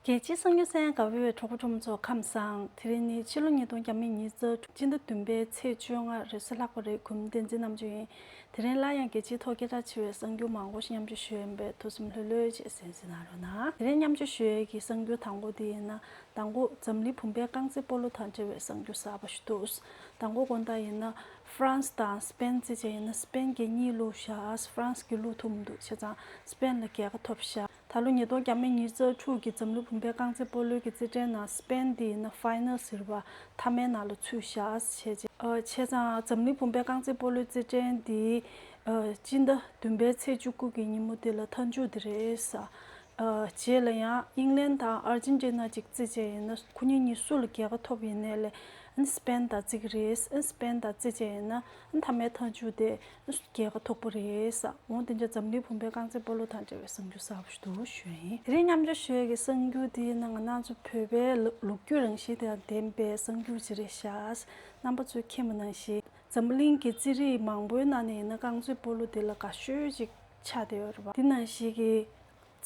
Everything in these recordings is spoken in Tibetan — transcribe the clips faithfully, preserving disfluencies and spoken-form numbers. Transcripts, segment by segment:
རྒྱལ་སྤྱིའི་གསར་འགྱུར་གསན་གནང་བའི་གྲོགས་པོ་གྲོགས་མོ་ཚོ་ཁམས་བཟང་། དེ་རིང་ནི་ཕྱི་ལོ་ཉིས་སྟོང་ཉི་ཤུ་རྩ་དྲུག་སྤྱི་ཟླ་བདུན་པའི་ཚེས་བཅོ་ལྔ་རེས་གཟའ་ལྷག་པ་རེད། གུས་མོ་བསྟན་འཛིན་རྣམ་དཔྱོད་ཡིན། དེ་རིང་སླར་ཡང་རྒྱལ་སྤྱིའི་ཐོག་སྐད་གྲགས་ཆེ་བའི་གསར་འགྱུར་མང་པོ་ཞིག་མཉམ་སྤྱོད་ཞུ་ཡས་ཡིན་པས་ཐུགས་སེམས་ལྷོད་ལྷོད་བྱས་གསན་གཟིགས་གནང་རོགས་གནང་། དེ་རིང་མཉམ་སྤྱོད་ཞུ་ཡས་ཀྱི་གསར་འགྱུར་དང་པོ་དེ་ཡིན་ན། དང་པོ་འཛམ་གླིང་བུམ་པའི་རྐང་རྩེད་སྤོ་ལོ་དང་འབྲེལ་བའི་གསར་འགྱུར་གསར་པ་ཞིག་འདུག་དང་པོ་དགོངས་དག་ཡིན་ན། ཧྥ་རན་སི་དང་སི་པེན་རྩེད་ཆས་ཡིན་ན་སི་པེན་གྱིས་གཉིས་བླུགས་བཞག་ཧྥ་རན་སི་གིས་བླུགས་ཐུབ་མི་འདུག་བྱས་ཙང་སི་པེན་ལ་རྒྱལ་ཁ་ཐོབ་བཞག་ད་ལོ་ཉིས་སྟོང་ཉི་ཤུ་རྩ་དྲུག་གི་འཛམ་གླིང་བུམ་པའི་རྐང་རྩེད་སྤོ་ལོའི་གི་རྩེད་འགྲན་ནང་སི་པེན་དེ་ཡིན་ན་ཕའི་ནལ་ཟེར་བ་མཐའ་མའི་ནང་ལ་ཚུད་བཞག་བྱས་རྗེས། ཨ། བྱས་ཙང་འཛམ་གླིང་བུམ་པའི་རྐང་རྩེད་སྤོ་ལོའི་རྩེད་འགྲན་དེ། ཨ། སྤྱི་ཟླ་བདུན་པའི་ཚེས་བཅུ་དགུ་གི་ཉིན་མོ་དེ་ལ་མཐའ་མཇུག་དེ་རེད་ས། ཨ། རྗེས་ལ་ཡང་ཨིང་ལན་དང་ཨར་ཇེན་ཊི་ན་གཅིག་རྩེད་བྱས་ཡིན་ན་ཁོ་གཉིས་གཉིས་སུ་ལ་རྒྱལ་ཁ་ཐོབ་ཡིན་ནའི་ལས་ཨ་ནི་སི་པེན་དང་རྩེད་ཀྱི་རེད། ཨ་ནི་སི་པེན་དང་རྩེད་བྱས་ཡིན་ན་ཨ་ནི་མཐའ་མའི་མཐའ་མཇུག་དེ་ཨ་ནི་རྒྱལ་ཁ་ཐོབ་པ་རེད་ས། འོ་དེ་འདྲ་འཛམ་གླིང་བུམ་པའི་རྐང་རྩེད་སྤོ་ལོ་དང་འབྲེལ་བའི་གསར་འགྱུར་གསར་པ་ཞིག་འདུག་ཞུ་ཡིན། དེ་རིང་མཉམ་སྤྱོད་ཞུ་ཡས་ཀྱི་གསར་འགྱུར་དེ་ཡིན་ན་ང་རང་ཚོ་བོད་པའི་ལོ་ལོ་རྒྱུས་རང་བཞིན་དང་ལྡན་པའི་གསར་འགྱུར་ཅིག་རེད་ཤག་རྣམ་པ་ཚོས་མཁྱེན་པ་ནང་བཞིན། འཛམ་གླིང་གི་རྩེད་རིགས་མང་པོའི་ནང་ནས་ཡིན་ན་རྐང་རྩེད་སྤོ་ལོ་འདི་ལ་དགའ་ཤོས་ཅིག་ཆགས་བསྡད་ཡོད་རེད་པ། འདི་ནང་བཞིན་གྱི་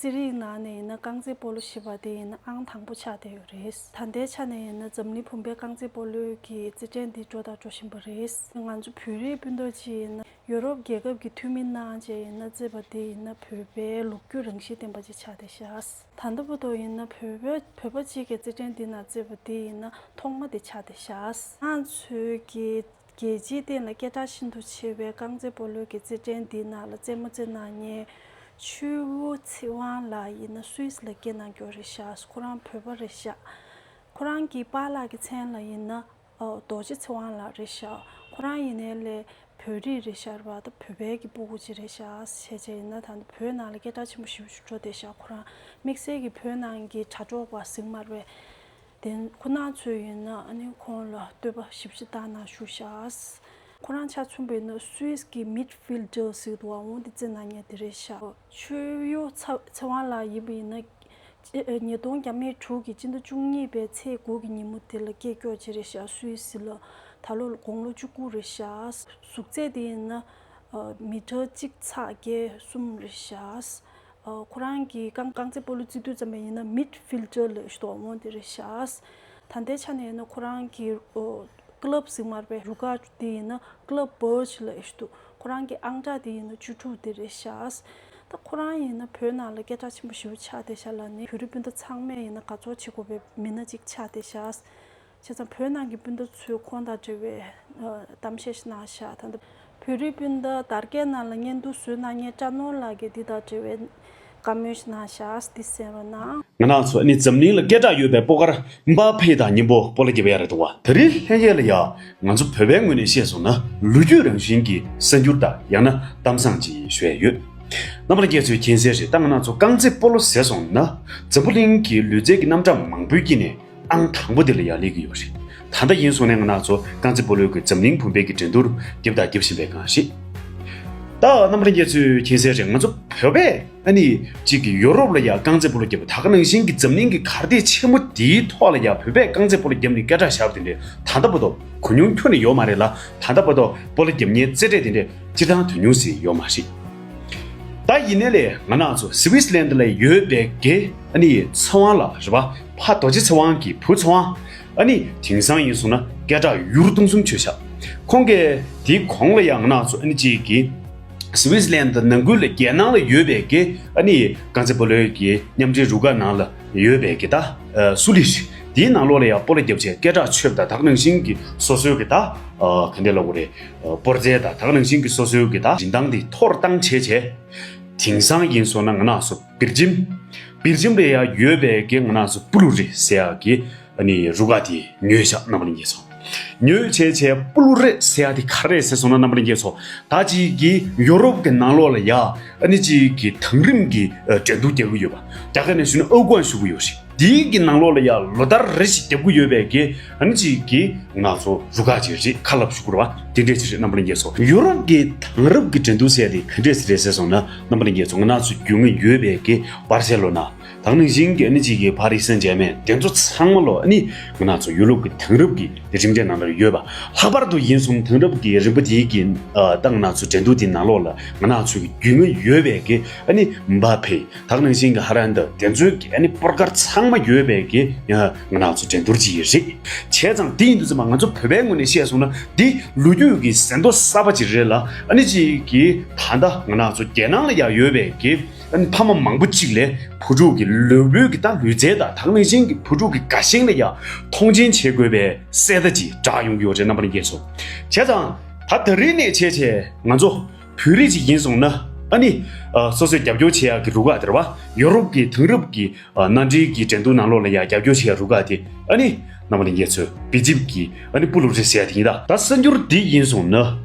རྩེད་རིགས་ནང་ནས་ཡིན་ན་རྐང་རྩེད་སྤོ་ལོ་ཞེས་པ་དེ་ཡིན་ན་ཨང་དང་པོ་ཆགས་བསྡད་ཡོད་རེད། ད་ལྟའི་ཆ་ནས་ཡིན་ན་འཛམ་གླིང་བུམ་པའི་རྐང་རྩེད་སྤོ་ལོའི་གི་རྩེད་འགྲན་འདི་འགྲོ་དང་འགྲོ་བཞིན་པ་རེད། ང་ཚོ་བོད་རིགས་སྤུན་ཟླ་ཅིག་ཡིན་ན་ཡོ་རོབ་རྒྱལ་ཁབ་ཀྱི་འཐུས་མི་གནང་བྱས་ཡིན་ན་རྩེད་པ་དེ་ཡིན་ན་བོད་པའི་ལོ་རྒྱུས་རང་བཞིན་ལྡན་པ་ཅིག་ཆགས་བསྡད་ཤག་ད་ལྟ་བར་དུ་ཡིན་ན་བོད་པའི་བོད་པ་གཅིག་གིས་རྩེད་འགྲན་འདི་ནང་རྩེད་པ་དེ་ཡིན་ན་ཐོག་མ་དེ་ཆགས་བསྡད་ཤག་ང་ཚོའི་གི་རྒྱལ་སྤྱིའི་སྟེང་ལ་སྐད་གྲགས་ཤིན་ཏུ་ཆེ་བའི་རྐང་རྩེད་སྤོ་ལོའི་གི་རྩེད་འགྲན་འདིའི་ནང་ལ་རྩེད་མོ་རྩེད་གནང་མཁན་ཆུ་བོ་ཚེ་དབང་ལགས་ཡིན་ན་སུད་སི་ལ་སྐྱེས་གནང་རྒྱུ་རེད་ཤག་ཁོ་རང་བོད་པ་རེད་ཤག་ཁོ་རང་གི་པཱ་ལགས་ཀྱི་མཚན་ལ་ཡིན་ན་ཨོ་རྡོ་རྗེ་ཚེ་དབང་ལགས་རེད་ཤག་ཁོ་རང་ཡིན་ནའི་ལས་བོད་རིགས་རེད་ཤག་རེད་པ། ད་བོད་པའི་གི་སྤུ་གུ་ཅིག་རེད་ཤག་བྱས་བྱས་ཡིན་ན་ད་བོད་ནང་ལ་སྐད་གྲགས་ཆེན་པོ་ཞེ་པོ་ཅིག་འགྲོ་བསྡད་ཤག་ཁོ་རང་དམིགས་བསལ་གྱི་བོད་ནང་གི་དྲ་གྲོགས་པ་ཟིག་མ་རེད་པས། དེ་ཁོ་རང་ཚོས་ཡིན་ན་ཨ་ནི་ཁོང་ལ་བསྟོད་པ་ཞེ་པོ་ཅིག་བཏང་གནང་བཞུགས་ཤག་ཁོ་རང་ཆ་མཚོན་པ་ཡིན་ན་སུད་སི་གི་མིད་ཕིལ་ཌར་ཟེར་འདུག་པ། འོ་འདི་རྩེད་གནང་མཁན་དེ་རེད་ཤག་ཆུ་བོ་ཚ་ཚེ་དབང་ལགས་ཡིན་པ་ཡིན་ན་ཉིས་སྟོང་ཉི་ཤུ་རྩ་དྲུག་གི་སྤྱི་ཟླ་བཅུ་གཉིས་པའི་ཚེས་དགུ་གི་ཉིན་མོ་དེ་ལ་སྐྱེས་མཆོག་ཅིག་རེད་ཤག་སུད་སི་ལ་ད་ལོ་དགུང་ལོ་བཅུ་དགུ་རེད་ཤག་གཟུགས་ཚད་དེ་ཡིན་ན་མི་ཊར་གཅིག་ཚེག་བརྒྱད་གསུམ་རེད་ཤག་ཨ། ཁོ་རང་གིས་རྐང་རྐང་རྩེད་སྤོ་ལོ་རྩེད་དུས་ཙམ་པ་ཡིན་ན་མིད་ཕིལ་ཌར་ལབ་ཞུ་དོ་འོ་དེ་རེད་ཤག་ད་ལྟའི་ཆ་ནས་ཡིན་ན་ཁོ་རང་གི་ཨོ་ཀི་ལབ་ཟེར་མ་རེད་པས། རུ་ཁག་དེ་ཡིན་ན་ཀི་ལབ་བར་ཇི་ལབ་ཞུ་དོ། ཁོ་རང་གི་ཨང་གྲངས་དེ་ཡིན་ན་བཅུ་དྲུག་དེ་རེད་ཤག་ད་ཁོ་རང་ཡིན་ན་བོད་ནང་ལ་སྐད་གྲགས་ཆེན་པོ་ཞེ་པོ་ཆགས་བསྡད་ཤག་ལབ་ནས་བོད་རིགས་སྤུན་ཟླ་ཚང་མས་ཡིན་ན་དགའ་ཚོར་བྱེད་དགོས་པའི་མི་སྣ་ཅིག་ཆགས་བསྡད་ཤག་བྱས་ཙང་བོད་ནང་གི་སྤུན་ཟླ་ཚོས་ཁོང་དང་འབྲེལ་བའི་ཨ་གཏམ་བཤད་ཞིག་གནང་ཤག་ད་ལྟ་བོད་རིགས་སྤུན་ཟླ་དར་རྒྱས་ནང་ལ་བརྙན་ཐུང་བཟོས་གནང་མཁན་སྐྲ་ནོར་ལགས་ཀྱིས་འདི་དང་འབྲེལ་བའི་བཀའ་མོལ་ཞིག་གནང་ཤག་འདི་གསན་རོགས་གནང་། ང་རང་ཚོ་ཨ་ནི་འཛམ་གླིང་ལ་སྐད་གྲགས་ཡོད་པའི་སྤོ་སྐར་འབའ་ཕེ་དང་མཉམ་པོ་སྤོ་ལོ་རྒྱག་པ་ཡ་རེད་འདུག་པ། དེ་རིང་ལྷན་རྒྱས་ལ་ཡ་ང་ཚོ་བོད་པའི་ངོས་ནས་བཤད་སོང་ན་ལོ་རྒྱུས་རང་བཞིན་གྱི་གསར་འགྱུར་དང་ཡང་ན་གཏམ་བཟང་ཅིག་ཞུ་ཡ་ཡོད། རྣམ་པ་ལྷན་རྒྱས་ཚོས་མཁྱེན་གསལ་རེད། ད་ང་རང་ཚོ་རྐང་རྩེད་སྤོ་ལོ་ཟེར་སོང་ན་འཛམ་བུ་གླིང་གི་ལུས་རྩལ་གྱི་རྣམ་གྲངས་མང་པོའི་དཀྱིལ་ནས་ཨང་དང་པོ་དེ་ལ་ཡར་སླེབས་ཀྱི་ཡོད་རེད། ད་ལྟ་ཡིན་སོང་ནས་ང་རང་ཚོ་རྐང་རྩེད་སྤོ་ལོའི་གི་འཛམ་གླིང་བུམ་པའི་གི་འགྲན་བསྡུར་རྒྱབ་དང་རྒྱབ་བཞིན་པའི་སྒང་རེད། ད་རྣམ་པ་ལྷན་རྒྱས་ཚོས་མཁྱེན་གསལ་རེད། ང་ཚོ་བོད་པས་ཨ་ནི་གཅིག་གི་ཡོ་རོབ་ལ་ཡ་རྐང་རྩེད་སྤོ་ལོ་རྒྱབ་པ་ད་ག་ནང་བཞིན་གྱི་འཛམ་གླིང་གི་གར་སྟེགས་ཆེན་མོ་དེའི་ཐོག་ལ་ཡ་བོད་པས་རྐང་རྩེད་སྤོ་ལོ་རྒྱབ་ནས་སྐད་གྲགས་བཞག་པ་དེ་འདྲས་ད་ལྟ་བར་དུ་གོ་མྱོང་ཁྱོན་ནས་ཡོད་མ་རེད་ལ། ད་ལྟ་བར་དུ་སྤོ་ལོ་རྒྱབ་མཁན་རྩེ་གྲས་དེ་འདྲས་སྤྱིར་བཏང་དོ་མྱོང་ཟིན་ཡོད་མ་རེད། ད་ཡིན་ནའི་ལས་ང་རང་ཚོ་སི་ཝི་སི་ལན་ཌི་ལ་ཡོད་པའི་གི་ཨ་ནི་ཚེ་དབང་ལགས་རེད་པ། ཕ་རྡོ་རྗེ་ཚེ་དབང་གི་བུ་ཚེ་དབང་ཨ་ནི་དེང་སང་ཡིན་སོང་ན་སྐད་གྲགས་ཡུལ་སྟོང་གསུམ་ཆོད་ཤག་ཁོང་གིས་དེའི་གོང་ལ་ཡང་ང་རང་ཚོ་ཨ་ནི་གཅིག་གི་སི་ཝི་སི་ལན་ཌི་ནང་ཁུལ་ལ་རྒྱལ་ནང་ལ་ཡོད་པའི་གི་ཨ་ནི་རྐང་རྩེད་སྤོ་ལོའི་གི་མཉམ་འབྲེལ་རུ་ཁག་ནང་ལ་ཡོད་པའི་གི་ད་སུ་ལི་ཧྲི་དེའི་ནང་ལོགས་ལ་ཡང་སྤོ་ལོ་རྒྱབ་བྱས་སྐད་གྲགས་ཆོད་པ་དང་ད་ག་ནང་བཞིན་གི་སོ་སོའི་གི་ད་ག་འདྲ་ལབ་དགོས་རེད། སྤོར་རྩལ་དང་ད་ག་ནང་བཞིན་གྱི་སོ་སོའི་གི་ད་རིན་ཐང་དེ་མཐོ་རུ་བཏང་བྱས་བྱས། དེང་སང་ཡིན་སོང་ན་ང་རང་ཚོ་སྦེལ་ཇམ། སྦེལ་ཇམ་ལ་ཡང་ཡོད་པའི་གི་ང་རང་ཚོ་པུ་ལུ་རི་ཟེར་ཡག་གི་ཨ་ནི་རུ་ཁག་དེ་ཉོས་བཞག་རྣམ་པ་ལྷན་རྒྱས་ཚོ། ཉོས་བྱས་བྱས་པུ་ལུ་རི་ཟེར་ཡག་དེ་ག་རེ་ཟེར་སོང་ན་རྣམ་པ་ལྷན་རྒྱས་ཚོ། ད་ཅིག་གི་ཡོ་རོབ་གི་ནང་ལོགས་ལ་ཡ་ཨ་ནི་ཅིག་གི་དང་རིམ་གྱི་འགྲན་བསྡུར་རྒྱག་གི་ཡོད་པ། རྒྱ་སྐད་ནས་ཞུས་ན་ཨུ་ཀོན་ཞུ་གི་ཡོད་རེད། དེའི་གི་ནང་ལོགས་ལ་ཡ་ལོ་ལྟར་རེ་ཞིག་རྒྱབ་གི་ཡོད་པའི་གི་ཨ་ནི་ཅིག་གི་ང་ཚོ་རུ་ཁག་ཅིག་རེད། ཁ་ལབ་ཞུ་དགོས་རེད་བ། དེ་འདྲས་ཅིག་རེད། རྣམ་པ་ལྷན་རྒྱས་ཚོ། ཡུ་རོབ་ཀྱི་དེང་རབས་ཀྱི་འགྲན་བསྡུར་ཟེར་དེ་ག་འདྲས་ཟེར་རེད་ཟེར་སོང་ན་རྣམ་པ་ལྷན་རྒྱས་ཚོ། ང་རང་ཚོ་རྒྱུས་མངའ་ཡོད་པའི་གི་བར་སེ་ལོ་ན། ད་ག་ནང་བཞིན་གྱི་ཨ་ནི་གཅིག་གི་པ་རི་སན་ཇེར་མན་དེ་ཚོ་ཚང་མ་ལོ་ཨ་ནི་ང་རང་ཚོ་ཡུ་རོབ་ཀྱི་དེང་རབས་ཀྱི་དེ་གྲུབ་འབྲས་ནང་ལ་ཡོད་པ། ལྷག་པར་དུ་ཡིན་སོང་དེང་རབས་ཀྱི་རིམ་པ་དེའི་གི་ཨ་ད་ང་རང་ཚོ་འགྲན་བསྡུར་དེ་ནང་ལོགས་ལ་ང་རང་ཚོའི་གི་རྒྱུས་མངའ་ཡོད་པའི་གི་ཨ་ནི་འབ་པེ། ད་ག་ནང་བཞིན་གྱི་ཧ་ལན་ད་དེ་ཚོའི་གི་ཨ་ནི་སྤོར་ཀར་ཚང་མ་ཡོད་པའི་གི་ང་རང་ཚོ་འགྲན་བསྡུར་ཅིག་རེད། བྱས་ཙང་དེ་ཡིན་དུས་ཙམ་པ་ང་ཚོ་བོད་པའི་ངོས་ནས་བཤད་སོང་ན་འདི་ལོ་རྒྱུས་ཀྱི་ཟིན་ཐོ་གསར་པ་ཅིག་རེད་ལ། ཨ་ནི་གཅིག་གི་ད་ལྟ་ང་རང་ཚོ་རྒྱལ་ནང་ལ་ཡང་ཡོད་པའི་གི་ཨ་ནི་ཕ་མ་མང་པོ་གཅིག་ལས་བུ་ཕྲུག་གི་ལུས་པོའི་གི་ད་ལུས་རྩལ་དང་ད་ག་ནང་བཞིན་གྱི་བུ་ཕྲུག་གི་དགའ་ཞེན་ལ་ཡང་མཐོང་ཆེན་བྱེད་དགོས་པའི་གསལ་བརྡ་ཅིག་བསྒྲགས་ཡོང་གི་ཡོད་རེད། རྣམ་པ་ལྷན་རྒྱས་ཚོ། བྱས་ཙང་ད་ད་རེས་ནས་བྱས་བྱས་ང་ཚོ་བོད་རིགས་ཅིག་ཡིན་སོང་ན་ཨ་ནི་ཨ་སོ་སོས་རྒྱབ་སྐྱོར་བྱེད་ཡག་གི་རུ་ཁག་དེ་རེད་བ། ཡོ་རོབ་ཀྱི་དེང་རབས་ཀྱི་ཨ་མནའ་འབྲེལ་གྱི་འགྲན་བསྡུར་ནང་ལོགས་ལ་ཡང་རྒྱབ་སྐྱོར་བྱེད་ཡག་རུ་ཁག་དེ་ཨ་ནི་རྣམ་པ་ལྷན་རྒྱས་ཚོས་བི་ཇིབ་ཀྱི་ཨ་ནི་སྤུ་ལུག་རེད་ཟེར་ཡག་དེ་ཡིན་ད། ད་གསར་འགྱུར་འདི་ཡིན་སོང་ན་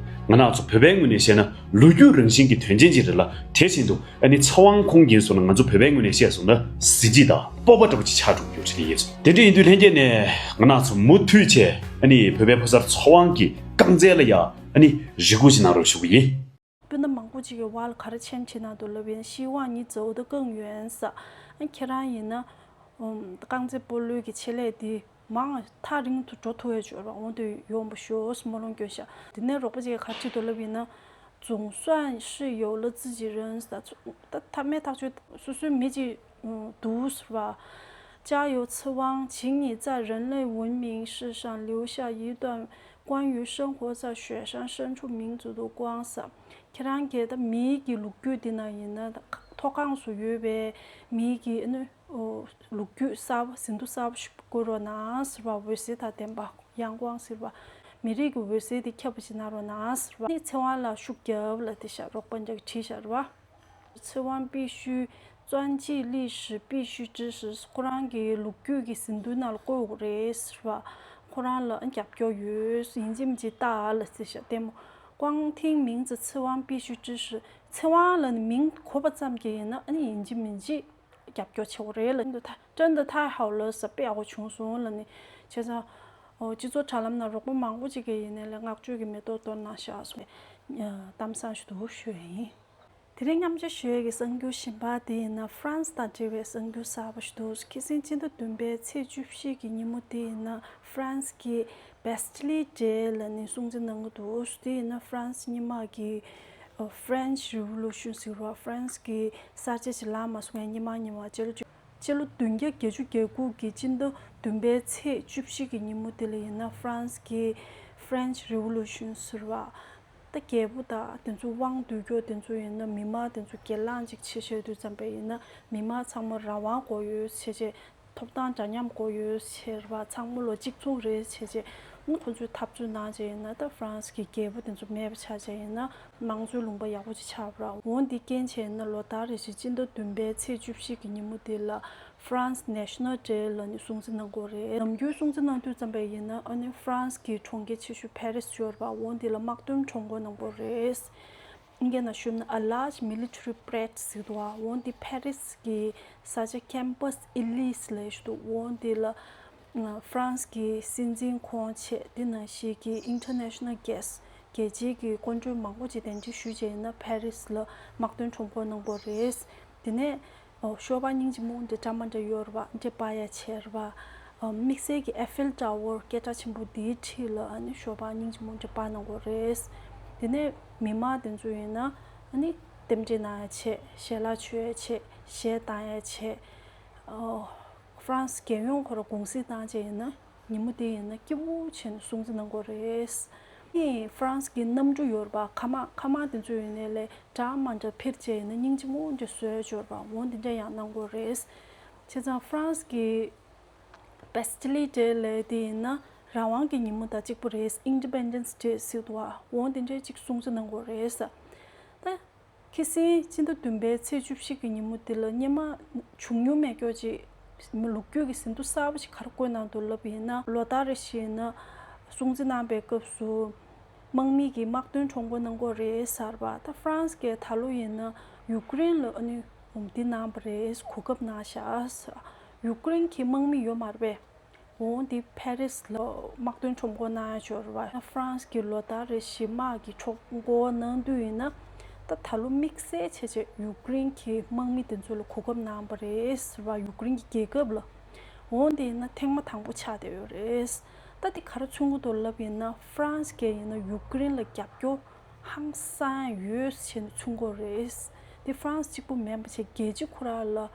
ང་རང་ཚོ་བོད་པའི་ངོས་ནས་བཤད་ན་ལོ་རྒྱུས་རང་བཞིན་གྱི་དོན་ཆེན་ཅིག་རེད་ལ། དེ་བཞིན་དུ་ཨ་ནི་ཚེ་དབང་ཁོང་ཡིན་སོང་ན་ང་ཚོ་བོད་པའི་ངོས་ནས་བཤད་སོང་ན་གཟི་བརྗིད་དང་སྤོབས་པ་འདྲ་བོ་ཅིག་ཆགས་འགྲོ་གི་ཡོད་རེད། ལྷན་རྒྱས་ཚོ། དེ་འདྲ་ཡིན་དུས་ལྷན་རྒྱས་ནས་ང་རང་ཚོ་མུ་མཐུད་བྱས་ཨ་ནི་བོད་པའི་ཕོ་གསར་ཚེ་དབང་གི་རྐང་རྩལ་ལ་ཡང་ཨ་ནི་རེ་སྒུག་ཅིག་གནང་རོགས་ཞུ་གི་ཡིན། སྤུན་ཟླ་མང་པོ་ཅིག་གིས་བར་ལ་ག་རེ་མཆན་བྲིས་གནང་འདུག་ལབ་ཡིན། 希望你走得更远 ཟེར། ཁྱེད་རང་ཡིན་ན་ཨ་ཁྱེད་རང་ཡིན་ན་ཨམ་རྐང་རྩེད་སྤོ་ལོའི་གི་ཆེད་ལས་དེ་མང་ཐག་རིང་དུ་འགྲོ་ཐུབ་ཡ་ཅིག་ཡོད་རེད་པ། འོ་དེ་ཡོང་བ་ཤོག་ཟེར་སྨོན་ལམ་སྐྱོན་ཤག་དེ་ནས་རོགས་པ་ཅིག་གིས་ག་རེ་བྲིས་འདུག་ལབ་ཡིན་ན། 总算是有了自己人 ཟེར། ད་ཐ་མའི་ཐག་གཅོད་སོ་སོའི་མི་ཅིག་འདུག་ཟེར་བ། 加油，次汪，请你在人类文明史上留下一段关于生活在雪山深处民族的光 ཟེར། ཁྱེད་རང་གིས་ད་མིའི་གི་ལོ་རྒྱུས་འདི་ན་ཡིན་ན་ད་མཐོ་སྒང་སུ་ཡོད་པའི་མིའི་གི་ཨ་ནི་ལོ་རྒྱུས་གསར་པ་ཟིན་ཐོ་གསར་པ་ཞིག་བསྐུར་རོགས་གནང་ཟེར་བ། འོད་ཟེར་དང་ལྡན་པ་ཡང་ཀོང་ཟེར་བ། མི་རིགས་ཀྱི་འོད་ཟེར་དེ་ཁྱབ་པ་ཞིག་གནང་རོགས་གནང་ཟེར་བ། ཨ་ནི་ཚེ་དབང་ལ་ཤུགས་རྒྱབ་ལ་དེ་ཤ་རོགས་པ་འདྲ་གི་བྲིས་ཤག་རེད་པ། 次汪必须专记历史必须知识 ཁོ་རང་གི་ལོ་རྒྱུས་ཀྱི་ཟིན་ཐོའི་ནང་ལ་བཀོད་དགོས་རེད་ཟེར་བ། ཁོ་རང་ལ་རྒྱབ་སྐྱོར་ཡོད། ཡིན་གཅིག་མིན་གཅིག་ལྟ་ལ་ཟེར་ཤག་ལྟད་མོ། 光听名字 次汪必须知识 ཚེ་དབང་ལ་ནི་མིང་གོ་བ་ཙམ་གྱིས་ཡིན་ན་ཨ་ནི་ཡིན་གཅིག་མིན་གཅིག་རྒྱབ་སྐྱོར་བྱེད་དགོས་རེད་ལ། 真的太好了 ཟེར། དཔེ་ཡག་པོ་བྱུང་སོང་ལ་ནི། བྱས་ཙང་ཨོ་སྤྱི་ཚོགས་དྲ་ལམ་ནང་རོགས་པ་མང་པོ་ཅིག་གིས་ཡིན་ནའི་ལས་བསྔགས་བརྗོད་ཀྱི་མེ་ཏོག་གཏོར་གནང་ཤག་ཟེར་ནས་གཏམ་བཟང་ཞིག་འདུག་ཞུ་ཡ་ཡིན། དེ་རིང་མཉམ་སྤྱོད་ཞུ་ཡས་ཀྱི་གསར་འགྱུར་གཞན་པ་དེ་ཡིན་ན་ཧྥ་རན་སི་དང་འབྲེལ་བའི་གསར་འགྱུར་གསར་པ་ཞིག་འདུག་ཁ་སང་སྤྱི་ཟླ་བདུན་པའི་ཚེས་བཅུ་བཞི་གི་ཉིན་མོ་དེ་ཡིན་ན་ཧྥ་རན་སི་གི་Bastille Day ལབ་ནས་སྲུང་བརྩི་གནང་གི་འདུག་དེ་ཡིན་ན་ཧྥ་རན་སི་སྔོན་མ་གི་French Revolution ཟེར་བ། ཧྥ་རན་སི་གི་གསར་བརྗེ་ཞིག་ལངས་མ་སོང་བའི་སྔོན་མ་སྔོན་མ་སྤྱི་ལོ་བཅུ། སྤྱི་ལོ་བདུན་བརྒྱ་བརྒྱད་ཅུ་གྱ་དགུ་གི་སྤྱི་ཟླ་བདུན་པའི་ཚེས་བཅུ་བཞི་གི་ཉིན་མོ་དེ་ལ་ཡིན་ན་ཧྥ་རན་སི་གི་French Revolution ཟེར་བ། ད་རྒྱལ་པོ་དང་དེ་ཚོ་དབང་སྡུད་རྒྱུ་དེ་ཚོ་ཡིན་ན་མི་མང་དེ་ཚོ་སྒེར་ལངས་ཅིག་བྱེད་བྱེད་དུས་ཙམ་པ་ཡིན་ན་མི་མང་ཚང་མ་རང་དབང་དགོས་ཡོད་བྱས་བྱས། ཐོབ་ཐང་འདྲ་མཉམ་དགོས་ཡོད་ཟེར་བ། ཚང་མ་ལོ་གཅིག་མཚུངས་རེད་བྱས་བྱས། ཨ་ཁོ་ཚོས་འཐབ་རྩོད་གནང་བྱས་ཡིན་ན་ད་ཧྥ་རན་སི་གི་རྒྱལ་པོ་དེ་ཚོ་མེད་པ་ཆགས་བྱས་ཡིན་ན་དམངས་གཙོའི་ལུང་པ་ཡག་པོ་ཅིག་ཆགས་པ་རེད། འོ་འདི་རྐྱེན་བྱས་ཡིན་ན་ལོ་ལྟར་རེ་བཞིན་སྤྱི་ཟླ་བདུན་པའི་ཚེས་བཅུ་བཞི་གི་ཉིན་མོ་དེ་ལ་France National Day ལབ་ནས་སྲུང་བརྩི་གནང་གི་ཡོད་རེད། ནམ་རྒྱུན་སྲུང་བརྩི་གནང་དུས་ཙམ་པ་ཡིན་ན་ཨ་ནི་ཧྥ་རན་སི་གི་གྲོང་ཁྱེར་ཆེ་ཤོས་ཕ་རི་སི་ཡོད་རེད་པ། འོ་འདི་ལ་དམག་དོན་ཁྲོམ་སྐོར་གནང་གི་ཡོད་རེད། ཨིན་སྐད་ནང་ཞུས་ན་a large military parade ཟེར་འདུག་པ། འོ་འདི་ཕ་རི་སི་གི་ས་ཆ་Campus Élysée ལབ་ཞིག་འདུག་འོ་འདི་ལ་ཧྥ་རན་སི་གི་སྲིད་འཛིན་ཁོང་བྱས། འདི་ནང་བཞིན་གྱི་international guest རྒྱལ་སྤྱིའི་གི་སྐུ་མགྲོན་མང་པོ་ཅིག་གདན་འདྲེན་ཞུས་བྱས་ཡིན་ན་ཕ་རི་སི་ལ་དམག་དོན་ཁྲོམ་སྐོར་གནང་གི་ཡོད་རེད། དེ་ནས་ཨོ་ཤོ་སྦག་སྙིང་རྗེ་མོ་འདྲ་འདྲ་མ་འདྲ་ཡོད་རེད་པ། འདྲེ་པ་ཡ་བྱས་རེད་པ། ཨོ་དམིགས་བསལ་གྱི་Eiffel Tower སྐད་གྲགས་ཆེན་པོ་འདིའི་འཁྲིས་ལ་ཨ་ནི་ཤོ་སྦག་སྙིང་རྗེ་མོ་འདྲ་པ་གནང་གི་ཡོད་རེད། དེ་ནས་མི་མང་དེ་ཚོ་ཡིན་ན་ཨ་ནི་རྟེན་འབྲེལ་གནང་ཡ་བྱས། ཞལ་ལག་མཆོད་ཡ་བྱས། གཞས་བཏང་ཡ་བྱས། ཨོ་ཧྥ་རན་སི་རྒྱལ་ཡོངས་ཁོ་ར་དགུང་སྲིང་བཏང་བྱས་ཡིན་ན། ཉིན་མོ་དེ་ཡིན་ན་སྐྱིད་པོ་བྱས་ནས་སྲུང་བརྩི་གནང་གི་ཡོད་རེད། ཨ་ནི་ཧྥ་རན་སི་གི་གནམ་གྲུ་ཡོད་རེད་པ། མཁའ་དམག་མཁའ་དམག་དེ་ཚོ་ཡིན་ནའི་ལས་འདྲ་མ་འདྲ་འཕུར་བྱས་ཡིན་ན་སྙིང་རྗེ་མོ་འདྲ་བཟོས་ཡོད་རེད་པ། འོ་འདི་འདྲ་ཡང་གནང་གི་ཡོད་རེད། བྱས་ཙང་ཧྥ་རན་སི་གི་Bastille Day ལབ་དེ་ཡིན་ན་རང་དབང་གི་ཉིན་མོ་དང་གཅིག་པ་རེད། Independence Day ཟེར་འདུག་པ། འོ་འདི་འདྲ་ཅིག་སྲུང་བརྩི་གནང་གི་ཡོད་རེད། ད། ཁ་སང་སྤྱི་ཟླ་བདུན་པའི་ཚེས་བཅུ་བཞི་གི་ཉིན་མོ་འདི་ལ་སྔོན་མ་བྱུང་མྱོང་མེད་ཀྱོག་ཅིག་ལོ་རྒྱུས་ཀྱི་ཟིན་ཐོ་གསར་པ་ཞིག་ག་རེ་བཀོད་གནང་འདུག་ལབ་ཡིན་ན། ལོ་ལྟར་རེ་བཞིན་ན་སྲུང་བརྩི་གནང་པའི་སྐབས་སུ་དམག་མི་གིས་དམག་དོན་ཁྲོམ་སྐོར་གནང་གི་ཡོད་རེད་ཟེར་བ། ད་ཧྥ་རན་སི་གིས་ད་ལོ་ཡིན་ན་ཡུཀ་རེན་ལ་ཨ་ནི་འོ་འདི་གནང་པ་རེད། གོ་སྐབས་གནང་ཤག་ཡུཀ་རེན་གྱི་དམག་མི་ཡོད་མ་རེད་པས། འོ་འདི་ཕ་རི་སི་ལ་དམག་དོན་ཁྲོམ་སྐོར་གནང་ཡ་ཅིག་ཡོད་རེད་པ། ཧྥ་རན་སི་གི་ལོ་ལྟར་རེ་བཞིན་དམག་གི་ཁྲོམ་སྐོར་གནང་དུས་ཡིན་ན། ད་ད་ལོ་དམིགས་བསལ་བྱས་བྱས་ཡུཀ་རེན་གྱི་དམག་མི་དེ་ཚོ་ལ་གོ་སྐབས་གནང་བ་རེད་ཟེར་བ། ཡུཀ་རེན་གྱི་རྒྱལ་ཁབ་ལ། འོན་ཏེ་ཡིན་ན་ཐེངས་མ་དང་པོ་ཆགས་བསྡད་ཡོད་རེད། ད་དེ་ག་རེ་མཚོན་གྱི་འདུག་ལབ་ཡིན་ན། ཧྥ་རན་སི་གིས་ཡིན་ན་ཡུཀ་རེན་ལ་རྒྱབ་སྐྱོར་ཧང་སང་ཡོད་ཟེར་ནས་མཚོན་གྱི་ཡོད་རེད། དེ་ཧྥ་རན་སི་གཅིག་པུ་མིན་པ་བྱས་རྒྱལ་སྤྱི་ཁོ་རང་ལ་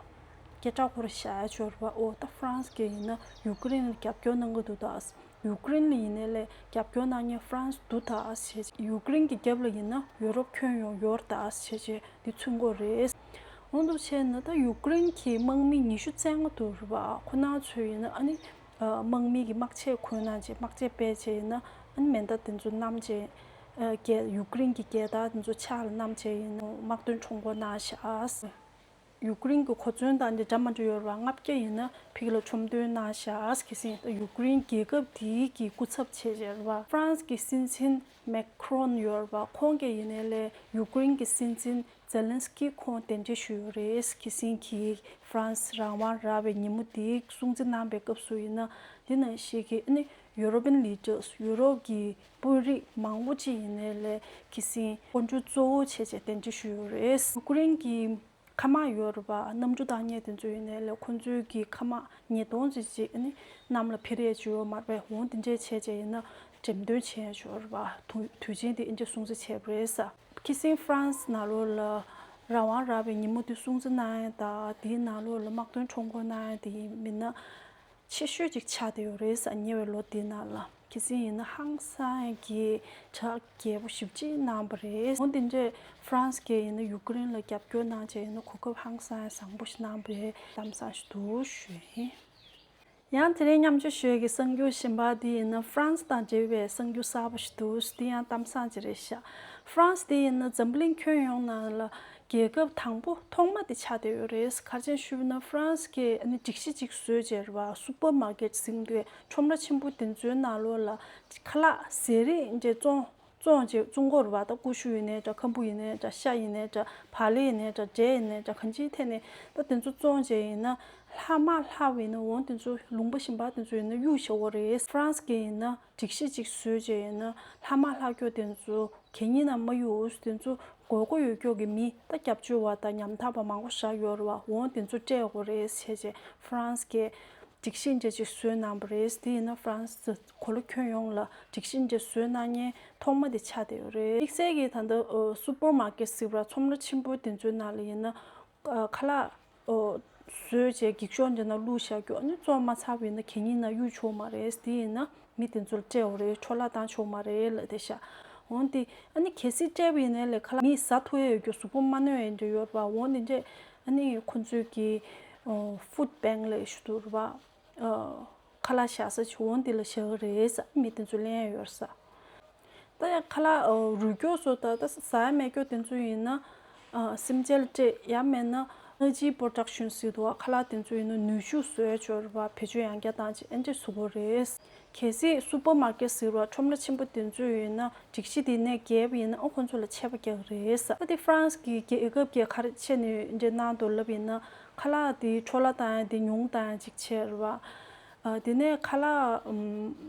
སྐད་གྲགས་ཁོ་རང་བཞག་ཡ་ཅིག་ཡོད་རེད་པ། འོ་ད་ཧྥ་རན་སི་གིས་ཡིན་ན་ཡུཀ་རེན་ལ་རྒྱབ་སྐྱོར་གནང་གི་འདུག་ད། ཡུཀ་རེན་ལ་ཡིན་ནའི་ལས་རྒྱབ་སྐྱོར་གནང་མཁན་ཧྥ་རན་སི་འདུག་ད་ཟེར། ཡུཀ་རེན་གྱི་རྒྱབ་ལ་ཡིན་ན་ཡུ་རོབ་ཁྱོན་ཡོངས་ཡོད་རེད་ད་ཟེར་བྱས་འདི་མཚོན་གྱི་ཡོད་རེད། འོ་འདུག་བྱས་ན་ད་ཡུཀ་རེན་གྱི་དམག་མི་ཉི་ཤུ་བཙན་ལྔ་འདུག་རེད་པ། ཁོ་རང་ཚོས་ཡིན་ན་ཨ་ནི་དམག་མི་གི་དམག་ཆས་གོན་གནང་བྱས། དམག་ཆས་སྤྲས་བྱས་ཡིན་ན་ཨ་ནི་མེ་མདའ་དེ་ཚོ་བསྣམས་བྱས། རྒྱལ་ཡུཀ་རེན་གྱི་རྒྱལ་དར་དེ་ཚོ་ཕྱག་ལ་བསྣམས་བྱས་ཡིན་ན་དམག་དོན་ཁྲོམ་སྐོར་གནང་བཞག། ཡུཀ་རེན་གྱི་གོ་མཚོན་དང་འདི་འདྲ་མ་འདྲ་ཡོད་རེད་པ། ལྔ་བརྒྱ་ཡིན་ན་ཕ་གི་ལ་ཁྲོམ་སྟོན་གནང་བཞག་གི་ཟིན། ད་ཡུཀ་རེན་རྒྱལ་ཁབ་འདིའི་གི་སྐུ་ཚབ་བྱས་བྱས་རེད་པ། ཧྥ་རན་སི་གི་སྲིད་འཛིན་མེག་ཁྲོན་ཡོད་རེད་པ། ཁོང་གིས་ཡིན་ནའི་ལས་ཡུཀ་རེན་གྱི་སྲིད་འཛིན་ཛེ་ལན་སི་ཀི་ཁོང་གདན་འདྲེན་ཞུས་ཡོད་རེད། གི་ཟིན་གྱི་ཧྥ་རན་སི་རང་དབང་རག་པའི་ཉིན་མོ་འདིའི་སྲུང་བརྩི་གནང་པའི་སྐབས་སུ་ཡིན་ན། འདི་ནང་བཞིན་གྱི་ཨ་ནི་ཡུ་རོ་པན་ལི་ཌར་སི། ཡུ་རོབ་ཀྱི་དཔོན་རིགས་མང་པོ་ཅིག་ཡིན་ནའི་ལས་གི་ཟིན་སྐུ་མགྲོན་གཙོ་བོ་བྱས་བྱས་གདན་འདྲེན་ཞུས་ཡོད་རེད། ཡུཀ་རེན་གྱི་མཁའ་དམག་ཡོད་རེད་པ། གནམ་གྲུ་བཏང་མཁན་དེ་ཚོ་ཡིན་ནའི་ལས་ཁོ་ཚོའི་གི་མཁའ་དམག་ཉིས་སྟོང་ཙམ་ཅིག་ཨ་ནི་གནམ་ལ་འཕུར་ཡས་ཅིག་ཡོད་མ་རེད་པས། འོ་འདི་འདྲས་བྱས་བྱས་ཡིན་ན་འགྲེམས་སྟོན་བྱས་ཡས་ཅིག་ཡོད་རེད་པ། དུས་དུས་ཆེན་དེ་ཨིན་ཇི་སྲུང་བརྩི་བྱས་པ་རེད་ས། ཁི་སིང་ཧྥ་རན་སི་ནང་ལོགས་ལ་རང་དབང་རག་པའི་ཉིན་མོ་དེ་སྲུང་བརྩི་གནང་ཡས་དང་། དེའི་ནང་ལོགས་ལ་དམག་དོན་ཁྲོམ་སྐོར་གནང་ཡས་དེ་ཡིན་མིན་ན། ཆེ་ཤོས་ཅིག་ཆགས་བསྡད་ཡོད་རེད་ས། ཉེ་བའི་ལོ་འདིའི་ནང་ལ། ཁི་སིང་ཡིན་ན་ཧང་སང་གི་གྲ་རྒྱས་པོ་ཞེ་པོ་ཅིག་གནང་བ་རེད། འོ་དེ་འདྲས་ཧྥ་རན་སི་གིས་ཡིན་ན་ཡུཀ་རེན་ལ་རྒྱབ་སྐྱོར་གནང་བྱས་ཡིན་ན་གོ་སྐབས་ཧང་སང་བཟང་པོ་ཞིག་གནང་བའི་གཏམ་བཟང་ཞིག་འདུག་ཞུ་ཡིན། ཡང་དེ་རིང་མཉམ་སྤྱོད་ཞུ་ཡས་ཀྱི་གསར་འགྱུར་གཞན་པ་འདི་ཡིན་ན་ཧྥ་རན་སི་དང་འབྲེལ་བའི་གསར་འགྱུར་གསར་པ་ཞིག་འདུག། འདི་ཡང་གཏམ་བཟང་ཅིག་རེད་ཤག། ཧྥ་རན་སི་འདི་ཡིན་ན་འཛམ་བུ་གླིང་ཁྱོན་ཡོངས་ནང་ལ་རྒྱལ་ཁབ་དང་པོ་ཐོག་མ་དེ་ཆགས་བསྡད་ཡོད་རེད། ག་རེ་བྱས་ནས་ཞུས་པ་ན་ཧྥ་རན་སི་གིས་ཨ་ནི་སྒྲིག་གཞི་ཅིག་བཟོས་བྱས་རེད་པ། སུ་པར་མར་ཀེཊ་ཟེར་གྱི་འདུག། ཁྲོམ་ར་ཆེན་པོ་དེ་ཚོའི་ནང་ལོགས་ལ་ཁ་ལག་ཟས་རིགས་འདྲ་བཙོང་བཙོང་བྱས་བཙོང་གི་ཡོད་རེད་པ། ད་ཀུ་ཤུ་ཡིན་ནའི་འདྲ། ཁམ་བུ་ཡིན་ནའི་འདྲ། ཤ་ཡིན་ནའི་འདྲ། བག་ལེབ་ཡིན་ནའི་འདྲ། འབྲས་ཡིན་ནའི་འདྲ། གང་ཅིའི་ཐད་ནས་ད་དེ་ཚོ་བཙོང་བྱས་ཡིན་ན་ལྷག་མ་ལྷག་པ་ཡིན་ན་འོ་དེ་ཚོ་ལུང་པ་གཞན་པ་དེ་ཚོ་ཡིན་ན་གཡུག་བཞག་གི་ཡོད་རེད། ཧྥ་རན་སི་གིས་ཡིན་ན་སྒྲིག་གཞི་ཅིག་བཟོས་བྱས་ཡིན་ན་ལྷག་མ་ལྷག་རྒྱུ་དེ་ཚོ་གད་སྙིགས་ནང་མ་གཡུག། དེ་ཚོ་དགོས་མཁོ་ཡོད་རྒྱུ་གི་མི་ད་སྐྱབས་བཅོལ་བ་དང་ཉམ་ཐག་པ་མང་པོ་བཞག་ཡོད་རེད་པ། འོ་དེ་ཚོ་སྤྲད་དགོས་རེད་ཟེར་བྱས་ཧྥ་རན་སི་གིས་སྒྲིག་གཞི་འདྲ་ཅིག་བཟོས་གནང་བ་རེད། དེ་ཡིན་ན་ཧྥ་རན་སི་གོ་ལ་ཁྱོན་ཡོངས་ལ་སྒྲིག་གཞི་འདྲ་བཟོས་གནང་མཁན་ཐོག་མ་དེ་ཆགས་བསྡད་ཡོད་རེད། དམིགས་བསལ་གྱིས་ད་ལྟ་སུ་པར་མར་ཀེཊ་ཟེར་བ་ཁྲོམ་ར་ཆེན་པོ་དེ་ཚོའི་ནང་ལ་ཡིན་ན་ཁ་ལག་བཟོས་བྱས་འགྱིག་ཤོག་འདྲ་ནང་བླུགས་བཞག་རྒྱུ། ཨ་ནི་བཙོང་མ་ཚར་བ་ཡིན་ན་གད་སྙིགས་ནང་གཡུག་ཆོག་མ་རེད། དེ་ཡིན་ན་མི་དེ་ཚོར་སྤྲད་དགོས་རེད། འཕྲོ་བརླག་བཏང་ཆོག་མ་རེད་ལབ་བསྡད་ཤག། འོན་ཏེ་ཨ་ནི་གལ་སྲིད་སྤྲད་པ་ཡིན་ནའི་ལས་ཁ་ལག་མིས་ཟ་ཐུབ་ཡས་ཡོད་རྒྱུ། གཟུགས་པོ་མ་གནོད་ཡས་འདྲ་ཡོད་རེད་པ། འོ་དེ་འདྲས་ཨ་ནི་ཁོ་ཚོས་ཀྱི་ཧྥུཌ་བེང་ལབ་ཞུ་འདུག་རེད་པ། ཁ་ལག་བཞག་ས་ཅིག་འོ་དེ་ལ་བཞག་གི་རེད་ཟེར། མི་དེ་ཚོ་ལེན་ཡས་ཡོད་ས། ད་ཡང་ཁ་ལག་རུལ་རྒྱུ་སོགས་ད་ད་ཟ་ཡ་མེད་རྒྱུ་དེ་ཚོ་ཡིན་ན་སེམས་ཅན་ལ་སྤྲད། ཡང་མེད་ན་ཨེ་ནར་ཇི་པོ་རོ་ཌག་ཤན་ཟེར་འདུག་པ། ཁ་ལག་དེ་ཚོ་ཡིན་ན་ནུས་ཤུགས་བཟོ་ཡས་ཅིག་ཡོད་རེད་པ། བེད་སྤྱོད་ཡང་བསྐྱར་བཏང་བྱས་ཨེ་འདྲས་བཟོ་དགོས་རེད། གལ་སྲིད་སུ་པར་མར་ཀེཊ་ཟེར་བ་ཁྲོམ་ར་ཆེན་པོ་དེ་ཚོ་ཡིན་ན་སྒྲིག་གཞི་དེ་ནས་འགལ་བ་ཡིན་ན་ཨ་ཁོ་ཚོ་ལ་ཆད་པ་རྒྱག་གི་རེད་ཟེར། ད་དེ་ཧྥ་རན་སི་གི་རྒྱལ་ཁབ་ཀྱིས་ག་རེ་བྱས་ནས་འདྲ་གནང་འདུག་ལབ་ཡིན་ན་ཁ་ལག་དེ་འཕྲོ་བརླག་བཏང་ཡ་དེ་ཉུང་བཏང་ཡ་ཅིག་བྱས་རེད་པ། ཨ་དེ་ནས་ཁ་ལག་ཨམ་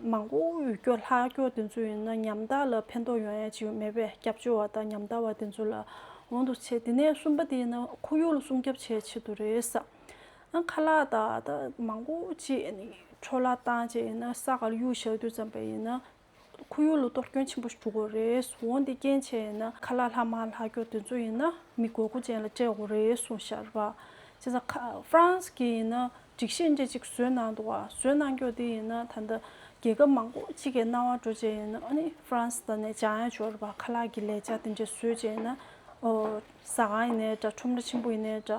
མང་པོ་ཡོད་རྒྱུ་ལྷག་རྒྱུ་དེ་ཚོ་ཡིན་ན་ཉམ་ཐག་ལ་ཕན་ཐོགས་ཡོང་ཡ་ཅིག་མེད་པས། སྐྱབས་བཅོལ་བ་དང་ཉམ་ཐག་པ་དེ་ཚོ་ལ་འོང་འདུག་བྱས། དེ་ནས་གསུམ་པ་དེ་ཡིན་ན་ཁོར་ཡུག་ལ་སྲུང་སྐྱོབ་བྱེད་ཆེད་དུ་རེད་ཟེར། ཨ་ཁ་ལག་ད་ད་མང་པོ་ཅིག་ནི་འཕྲོ་བརླག་བཏང་བྱས་ཡིན་ན་ས་ག་ལ་གཡུག་བཞག་དུས་ཙམ་པ་ཡིན་ན་ཁོར་ཡུག་ལ་གཏོར་སྐྱོན་ཆེན་པོ་ཞིག་འགྲོ་གི་རེད། འོ་འདི་རྐྱེན་བྱས་ཡིན་ན་ཁ་ལག་ལྷག་མ་ལྷག་རྒྱུ་དེ་ཚོ་ཡིན་ན་མི་དགོས་མཁོ་ཅན་ལ་སྤྲད་དགོས་རེད་གསུངས་བཞག་རེད་པ། བྱས་ཙང་ཁ་ཧྥ་རན་སི་གིས་ཡིན་ན་སྒྲིག་གཞི་འདྲ་ཅིག་བཟོས་གནང་འདུག་པ། བཟོས་གནང་རྒྱུ་དེ་ཡིན་ན་ད་ལྟ་རྒྱལ་ཁབ་མང་པོ་ཅིག་གིས་གནང་བ་འགྲོ་བྱས་ཡིན་ན་ཨ་ནི་ཧྥ་རན་སི་ད་ནས་སྦྱང་ཡ་ཅིག་ཡོད་རེད་པ། ཁ་ལག་གི་ལས་འཆར་དེ་འདྲ་བཟོས་བྱས་ཡིན་ན། ཨོ། ཟ་ཁང་ཡིན་ནའི་འདྲ། ཁྲོམ་ར་ཆེན་པོ་ཡིན་ནའི་འདྲ།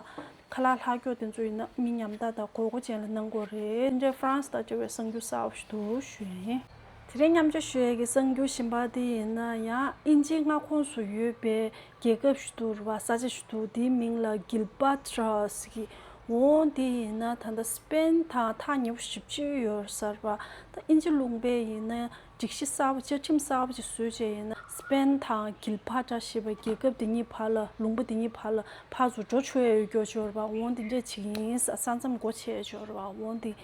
ཁ་ལག་ལྷག་རྒྱུ་དེ་ཚོ་ཡིན་ན་མི་ཉམ་ཐག་དང་དགོས་མཁོ་ཅན་ལ་གནང་དགོས་རེད། དེ་འདྲའི་ཧྥ་རན་སི་དང་འབྲེལ་བའི་གསར་འགྱུར་གསར་པ་ཞིག་འདུག་ཞུ་ཡ་ཡིན། དེ་རིང་མཉམ་སྤྱོད་ཞུ་ཡས་ཀྱི་གསར་འགྱུར་གཞན་པ་དེ་ཡིན་ན་ཡང་དབྱིན་ཇིའི་མངའ་ཁོངས་སུ་ཡོད་པའི་རྒྱལ་ཁབ་ཞིག་འདུག་རེད་པ། ས་ཆ་ཞིག་འདུག། དེའི་མིང་ལ་གིལ་པ་ཏྲ་ཟེར་གྱི། འོ་དེ་ཡིན་ན་ད་ལྟ་སི་པེན་དང་ཐག་ཉེ་པོ་ཞེ་པོ་ཅིག་ཡོད་ས་རེད་པ། ད་དབྱིན་ཇི་ལུང་པས་ཡིན་ན་སྒྲིག་གཞི་གསར་པ། བཅའ་ཁྲིམས་གསར་པ་ཅིག་བཟོས་བྱས་ཡིན་ན་སི་པེན་དང་གིལ་པ་ཏྲ་ཞེས་པའི་རྒྱལ་ཁབ་དེ་གཉིས་བར་ལ། ལུང་པ་དེ་གཉིས་བར་ལ་ཕར་ཚུར་འགྲོ་ཆོག་ཡ་ཡོད་རྒྱུ་ཅིག་ཡོད་རེད་པ། འོ་དེ་འདྲས་བྱེད་ཀྱི་ཡིན་ས། ས་མཚམས་སྒོ་ཕྱེ་ཡ་ཅིག་ཡོད་རེད་པ། འོ་དེ།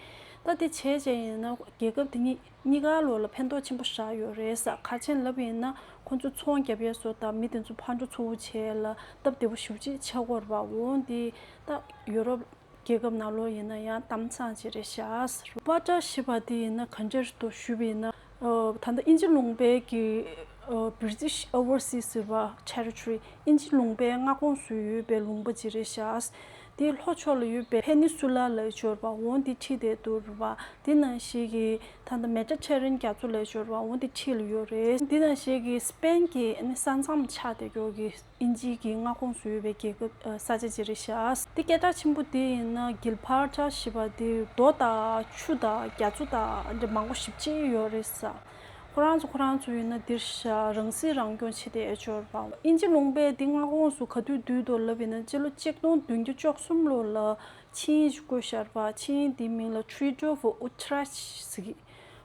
ད་དེ་བྱས་བྱས་ཡིན་ན་རྒྱལ་ཁབ་དེ་གཉིས་གཉིས་ཀ་ལོགས་ལ་ཕན་ཐོགས་ཆེན་པོ་བཞག་ཡོད་རེད་ས། ག་རེ་བྱས་ལབ་ཡིན་ན་ཁོང་ཚོ་ཚོང་རྒྱབ་ཡས་བཟོ་དང་མི་དེ་ཚོ་ཕར་འགྲོ་ཚུར་བྱས་ལ་སྟབས་བདེ་པོ་ཞེ་པོ་ཅིག་ཆགས་ཀྱི་ཡོད་རེད་པ། འོ་དེ་ད་ཡུ་རོབ་རྒྱལ་ཁབ་ནང་ལོགས་ཡིན་ན་ཡང་གཏམ་བཟང་ཅིག་རེད་ཤག་པ་ཏྲ་ཞེས་པ་དེ་ཡིན་ན་ག་འདྲ་རེད་འདུག་ཞུས་པ་ཡིན་ན། ཨ། ད་ལྟ་དབྱིན་ཇི་ལུང་པའི་གི་ཨ། British Overseas ཟེར་བ་Territory། དབྱིན་ཇི་ལུང་པའི་མངའ་ཁོངས་སུ་ཡོད་པའི་ལུང་པ་ཅིག་རེད་ཤག་དེའི་ལྷོ་ཕྱོགས་ལ་ཡོད་པའི་ཕེ་ནི་སུ་ལ་ལབ་ཀྱི་ཡོད་རེད་པ། འོ་དེ་འཁྲིས་བསྡད་འདུག་རེད་པ། དེ་ནང་བཞིན་གྱི་ད་ལྟ་Mediterranean རྒྱ་མཚོ་ལབ་ཀྱི་ཡོད་རེད་པ། འོ་དེ་འཁྲིས་ལ་ཡོད་རེད། དེ་ནང་བཞིན་གྱི་སི་པེན་གྱི་ཨ་ནི་ས་མཚམས་ཆགས་བསྡད་ཀྱི་ཡོད་གི་དབྱིན་ཇི་གི་མངའ་ཁོངས་སུ་ཡོད་པའི་རྒྱལ་ཁབ་ཨ། ས་ཆ་ཅིག་རེད་ཤག་དེ་སྐད་གྲགས་ཆེན་པོ་དེ་ཡིན་ན་གིལ་པར་ཊ་ཞེས་པ་དེ་རྡོ་དང་ཆུ་དང་རྒྱ་མཚོ་དང་འདྲ་མང་པོ་ཞེ་པོ་ཅིག་ཡོད་རེད་ས། ཁོ་རང་ཚོ་ཁོ་རང་ཚོ་ཡིན་ན་འདིར་ཤག་རང་སྲིད་རང་སྐྱོང་བྱེད་བསྡད་ཡོད་རེད་པ། དབྱིན་ཇི་ལུང་པས་འདི་མངའ་ཁོངས་སུ་ག་དུས་བསྡུས་འདུག་ལབ་ཡིན་ན་སྤྱི་ལོ་ཆིག་སྟོང་བདུན་བརྒྱ་བཅུ་གསུམ་ལོ་ལ་ཆིངས་ཡིག་ཅིག་བཀོད་བཞག་པ། ཆིངས་ཡིག་དེའི་མིང་ལ་Treaty of Utrecht ཟེར་གི།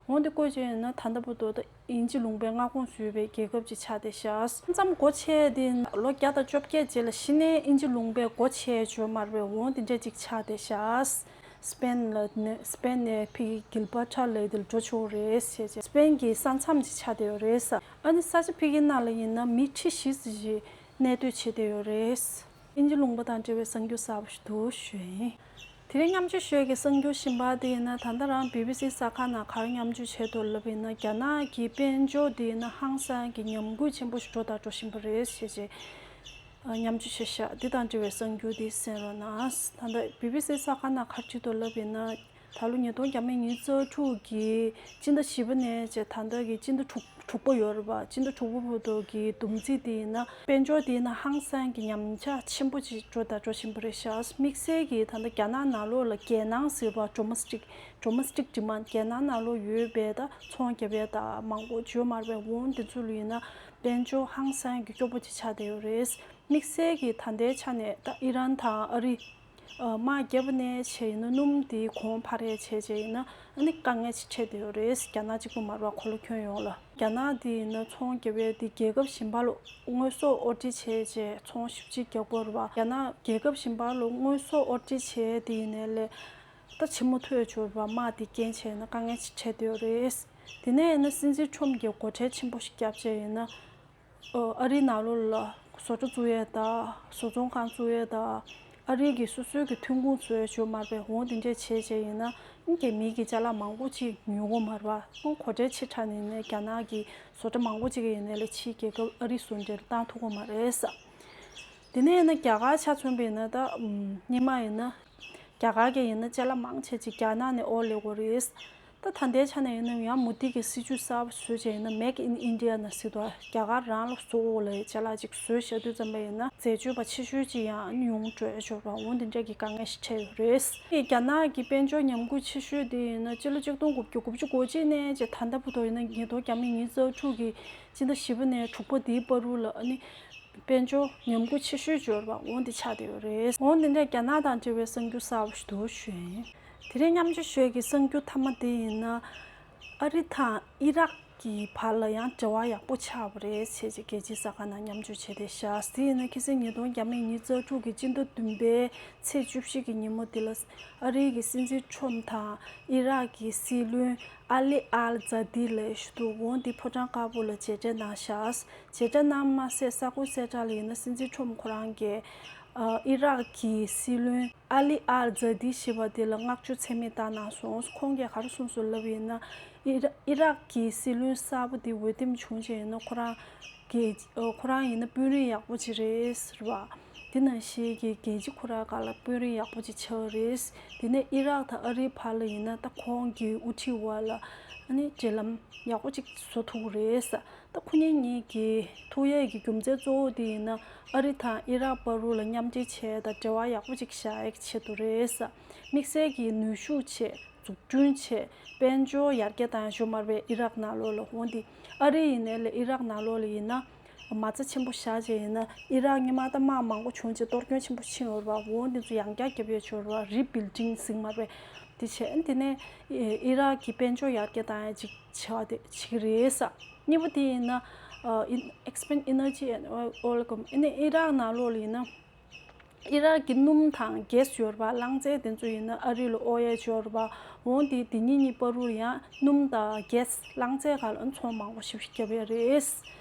འོ་འདི་བཀོད་བྱས་ཡིན་ན་ད་ལྟ་བར་དུ་ད་དབྱིན་ཇི་ལུང་པའི་མངའ་ཁོངས་སུ་ཡོད་པའི་རྒྱལ་ཁབ་ཅིག་ཆགས་བསྡད་ཤག་མཚམས་སྒོ་ཕྱེ་དེ་ལོ་བརྒྱ་དང་བཅོ་བརྒྱད་རྗེས་ལ་གཞི་ནས་དབྱིན་ཇི་ལུང་པའི་སྒོ་ཕྱེ་ཡོད་མ་རེད་པས། འོ་དེ་འདྲ་ཅིག་ཆགས་བསྡད་ཤག་སི་པེན་ལ་ནས་སི་པེན་ནས་ཕ་གི་གིལ་པར་ཊ་ལབ་དེ་ལ་འགྲོ་ཆོག་རེད་ཟེར་བྱས་སི་པེན་གྱི་ས་མཚམས་ཅིག་ཆགས་བསྡད་ཡོད་རེད་ས། ཨ་ནི་ས་ཆ་ཕ་གི་ནང་ལ་ཡིན་ན་མི་ཁྲི་བཞི་ཙམ་ཞིག་གནས་སྡོད་བྱེད་བསྡད་ཡོད་རེད། དབྱིན་ཇི་ལུང་པ་དང་འབྲེལ་བའི་གསར་འགྱུར་གསར་པ་ཞིག་འདུག་ཞུས་ཡིན། དེ་རིང་མཉམ་སྤྱོད་ཞུ་ཡས་ཀྱི་གསར་འགྱུར་གཞན་པ་དེ་ཡིན་ན་ད་ལྟ་རང་བི་བི་སི་གསར་ཁང་ནང་ག་རེ་མཉམ་སྤྱོད་བྱས་འདུག་ལབ་ཡིན་ན་རྒྱ་ནག་གི་དཔལ་འབྱོར་དེ་ཡིན་ན་ཧང་སང་གི་ཉམས་རྒུད་ཆེན་པོ་ཞིག་འགྲོ་དང་འགྲོ་བཞིན་པ་རེད་ཞེས་བྱས་མཉམ་སྤྱོད་བྱས་ཤག་འདི་དང་འབྲེལ་བའི་གསར་འགྱུར་དེ་གསན་རོགས་གནང་། ད་ལྟ་བི་བི་སི་གསར་ཁང་ནང་ག་རེ་བྲིས་འདུག་ལབ་ཡིན་ན། ད་ལོ་ཉིས་སྟོང་ཉི་ཤུ་རྩ་དྲུག་གི་སྤྱི་ཟླ་བཞི་པ་ནས་བྱས་ད་ལྟ་གི་སྤྱི་ཟླ་དྲུག་དྲུག་པ་ཡོད་རེད་པ། སྤྱི་ཟླ་དྲུག་པ་བར་དུ་གི་བསྡོམས་རྩིས་དེ་ཡིན་ན་དཔལ་འབྱོར་དེ་ཡིན་ན་ཧང་སང་གི་ཉམས་ཆག་ཆེན་པོ་ཅིག་འགྲོ་དང་འགྲོ་བཞིན་པ་རེད་ཤག་དམིགས་བསལ་གྱིས་ད་ལྟ་རྒྱ་ནག་ནང་ལོགས་ལ་རྒྱལ་ནང་ཟེར་བ་domestic domestic demand རྒྱལ་ནང་ནང་ལོགས་ཡོད་པའི་ད་ཚོང་རྒྱབ་ཡས་ད་མང་པོ་བྱོས་མ་རེད་པས། འོང་དེ་ཚོ་ལ་ཡིན་ན་དཔལ་འབྱོར་ཧང་སང་གི་སྐྱོ་པོ་ཅིག་ཆགས་བསྡད་ཡོད་རེད། དམིགས་བསལ་གྱིས་ད་ལྟའི་ཆ་ནས་ད་ཨི་རན་དང་ཨ་རི། ཨ། དམག་རྒྱབ་ནས་བྱས་ཡིན་ན་སྣུམ་དེའི་གོང་འཕར་ཡས་བྱས་བྱས་ཡིན་ན་ཨ་ནི་དཀའ་ངལ་ཅིག་འཕྲད་བསྡད་ཡོད་རེད། རྒྱ་ནག་གཅིག་པུ་མ་རེད་པ། འཁོར་ལོ་ཁྱོན་ཡོངས་ལ། རྒྱ་ནག་དེ་ཡིན་ན་ཚོང་རྒྱབ་ཡས་དེ་རྒྱལ་ཁབ་གཞན་པ་ལ་དངོས་ཟོག་ཨོ་ཌར་བྱས་བྱས་ཚོང་ཞེ་པོ་ཅིག་རྒྱག་གི་ཡོད་རེད་པ། རྒྱ་ནག་རྒྱལ་ཁབ་གཞན་པ་ལ་དངོས་ཟོག་ཨོ་ཌར་བྱས་དེ་ཡིན་ནའི་ལས་ད་བྱེད་མ་ཐུབ་ཡས་ཅིག་ཡོད་རེད་པ། དམག་དེ་རྐྱེན་བྱས་ཡིན་ན་དཀའ་ངལ་ཅིག་འཕྲད་བསྡད་ཡོད་རེད། དེ་ནས་ཡིན་ན་སྲིད་འཛིན་ཁྲོམ་གྱིས་སྒོ་ཁྲལ་ཆེན་པོ་ཞིག་བརྒྱབ་བྱས་ཡིན་ན། ཨ་རི་ནང་ལོགས་ལ་བཟོ་གྲྭ་བཙུགས་ཡས་དང་བཟོ་ཚོང་ཁང་བཙུགས་ཡས་དང་ཨ་རི་གི་སོ་སོའི་གི་ཐོན་ཁུངས་བཟོ་ཡས་ཅིག་ཡོད་མ་རེད་པས། འོང་དེ་འདྲས་བྱས་བྱས་ཡིན་ན་རྒྱ་མིའི་གི་ཅ་ལག་མང་པོ་ཅིག་ཉོ་གི་ཡོད་མ་རེད་པ། འོང་སྒོ་ཁྲལ་ཆེ་དྲགས་ནས་ནས་རྒྱ་ནག་གི་བཟོ་གྲྭ་མང་པོ་ཅིག་གིས་ཡིན་ནའི་ལས་ཕྱིའི་རྒྱལ་ཁབ་ཨ་རི་བཟོ་འདྲ་བཏང་ཐུབ་ཀྱི་ཡོད་མ་རེད་ས། དེ་ནས་ཡིན་ན་རྒྱ་གར་ཆ་མཚོན་པ་ཡིན་ན་ད་སྔོན་མ་ཡིན་ན་རྒྱ་གར་གྱི་ཡིན་ན་ཅ་ལག་མང་ཆེ་ཅིག་རྒྱ་ནག་ནས་འོར་སླེབས་ཀྱི་ཡོད་རེད། ད་ད་ལྟའི་ཆ་ནས་ཡིན་ན་ཡང་མོ་དི་གི་སྲིད་ཇུས་གསར་པ་བཟོས་བྱས་ཡིན་ན་Make in India ན་ཟེར་དུས་རྒྱ་གར་རང་ལ་བཟོ་འོག་ལ་ཅ་ལག་ཅིག་བཟོས་བཞག་དུས་ཙམ་པ་ཡིན་ན་འཛད་སྤྱོད་པ་ཆེ་ཤོས་ཅིག་ཡང་ཡོང་འགྲོ་ཡ་ཅིག་ཡོད་རེད་པ། འོ་འདི་འདྲ་གི་དཀའ་ངལ་ཞིག་འཕྲད་ཡོད་རེད། རྒྱ་ནག་གི་དཔལ་འབྱོར་ཉམས་རྒུད་ཆེ་ཤོས་དེ་ཡིན་ན་སྤྱི་ལོ་ཆིག་སྟོང་དགུ་བརྒྱ་དགུ་བཅུ་གོ་གཅིག་ནས་བྱས་ད་ལྟ་བར་དུ་ཡིན་ན་ཉིས་སྟོང་ཉི་ཤུ་རྩ་དྲུག་གི་སྤྱི་ཟླ་བཞི་པ་ནས་དྲུག་པ་དེའི་བར་དུ་ལ་ཨ་ནི། དཔལ་འབྱོར་ཉམས་རྒུད་ཆེ་ཤོས་འབྱོར་བ་འོང་འདི་ཆགས་བསྡད་ཡོད་རེད། འོང་འདི་འདྲ་རྒྱ་ནག་དང་འབྲེལ་བའི་གསར་འགྱུར་གསར་པ་ཞིག་འདུག་ཞུ་ཡིན། དེ་རིང་མཉམ་སྤྱོད་ཞུ་ཡས་ཀྱི་གསར་འགྱུར་མཐའ་མ་དེ་ཡིན་ན། ཨ་རི་དང་ཨི་རག་གི་བར་ལ་ཡང་འབྲེལ་བ་ཡག་པོ་ཆགས་པ་རེད་ཟེར་ཅིག་རྒྱལ་སྤྱིའི་གསར་ཁང་ནང་མཉམ་སྤྱོད་བྱས་ཏེ་བཞག་དེ་ཡིན་ན་ཁ་སང་ཉིས་སྟོང་ཉི་ཤུ་རྩ་དྲུག་གི་སྤྱི་ཟླ་བདུན་པའི་ཚེས་བཅུ་བཞི་གི་ཉིན་མོ་དེ་ལ་ཨ་རིའི་གི་སྲིད་འཛིན་ཁྲོམ་དང་ཨི་རག་གི་སྲིད་བློན། ཨ་ལི་ཨལ་ཛ་དི་ལབ་ཞུ་འདུག་འོང་འདི་ཕོ་བྲང་དཀར་པོ་ལ་མཇལ་འཕྲད་གནང་ཤག་མཇལ་འཕྲད་གནང་མ་ཟད་གསར་འགོད་གསལ་བསྒྲགས་ལ་ཡིན་ན་སྲིད་འཛིན་ཁྲོམ་ཁོ་རང་གིས་ཨི་རག་གི་སྲིད་བློན་ཨ་ལི་ཨལ་ཛ་དི་ཞེས་པ་དེ་ལ་བསྔགས་བརྗོད་ཚད་མེད་བཏང་གནང་སོང་། ཁོང་གིས་ག་རེ་གསུངས་སོང་ལབ་ཡིན་ན་ཨི་རག་གི་སྲིད་བློན་གསར་པ་དེ་འོས་འདེམས་བྱུང་རྗེས་ཡིན་ན་ཁོ་རང་གི་ཁོ་རང་ཡིན་ན་དཔོན་རིགས་ཡག་པོ་ཅིག་རེད་ཟེར་བ། དེ་ནང་བཞིན་གྱི་རྒྱལ་སྤྱི་ཁོ་རང་སྒང་ལ་དཔོན་རིགས་ཡག་པོ་ཅིག་ཆགས་རེད། དེ་ནས་ཨི་རག་དང་ཨ་རིའི་བར་ལ་ཡིན་ན་ད་ཁོང་གི་དབུ་ཁྲིད་བར་ལ་ཨ་ནི་འབྲེལ་ལམ་ཡག་པོ་ཅིག་བཟོ་ཐུབ་ཀྱི་རེད། ད་ཁོ་གཉིས་གཉིས་ཀྱི་ཐུག་ཡས་ཀྱི་རྒྱུ་མཚན་གཙོ་བོ་དེ་ཡིན་ན་ཨ་རི་དང་ཨི་རག་བར་ལ་མཉམ་འབྲེལ་བྱས་དང་འབྲེལ་བ་ཡག་པོ་ཅིག་བཞག་ཡས་ཀྱི་ཆེད་དུ་རེད། དམིགས་བསལ་གྱི་ནུས་ཤུགས་ཆེད། འཛུགས་སྐྲུན་བྱས། དཔལ་འབྱོར་ཡར་རྒྱས་བཏང་ཡ་ཞུ་མར་བའི་ཨི་རག་ནང་ལོགས་ལ་འོང་དེ། ཨ་རི་ཡིན་ནའི་ལས་ཨི་རག་ནང་ལོགས་ལ་ཡིན་ན། མ་རྩ་ཆེན་པོ་བཞག་བྱས་ཡིན་ན་ཨི་རག་སྔོན་མ་ད་དམག་མང་པོ་བྱུང་རྗེས་གཏོར་སྐྱོན་ཆེན་པོ་ཕྱིན་ཡོད་རེད་པ། འོང་དེ་ཚོ་ཡང་བསྐྱར་རྒྱབ་ཡ་ཞུ་རེད་པ། རི་བིལ་ཌིང་ཟེར་མར་བའི་དེ་བྱས་དེ་ནས་ཨི་རག་གི་དཔལ་འབྱོར་ཡར་རྒྱས་བཏང་ཡ་ཅིག་བྱས་པ་དེ་བྱེད་ཀྱི་རེད་ས། གཉིས་པ་དེ་ཡིན་ན། Expand Energy and Oil Company ཨི་རག་ནང་ལོགས་ལ་ཡིན་ན། ཨི་རག་གི་སྣུམ་དང་གྷེ་སི་ཡོད་རེད་པ། རླངས་རྫས་དེ་ཚོ་ཡིན་ན་ཨ་རི་ལ་ཨོ་ཡ་ཅིག་ཡོད་རེད་པ། འོ་དེ་དེ་གཉིས་གཉིས་བར་དུ་ཡང་སྣུམ་དང་གྷེ་སི་རླངས་རྫས་སྒང་ལ་ཚོང་མང་པོ་ཞེ་པོ་ཞིག་བརྒྱབ་ཡོད་རེད།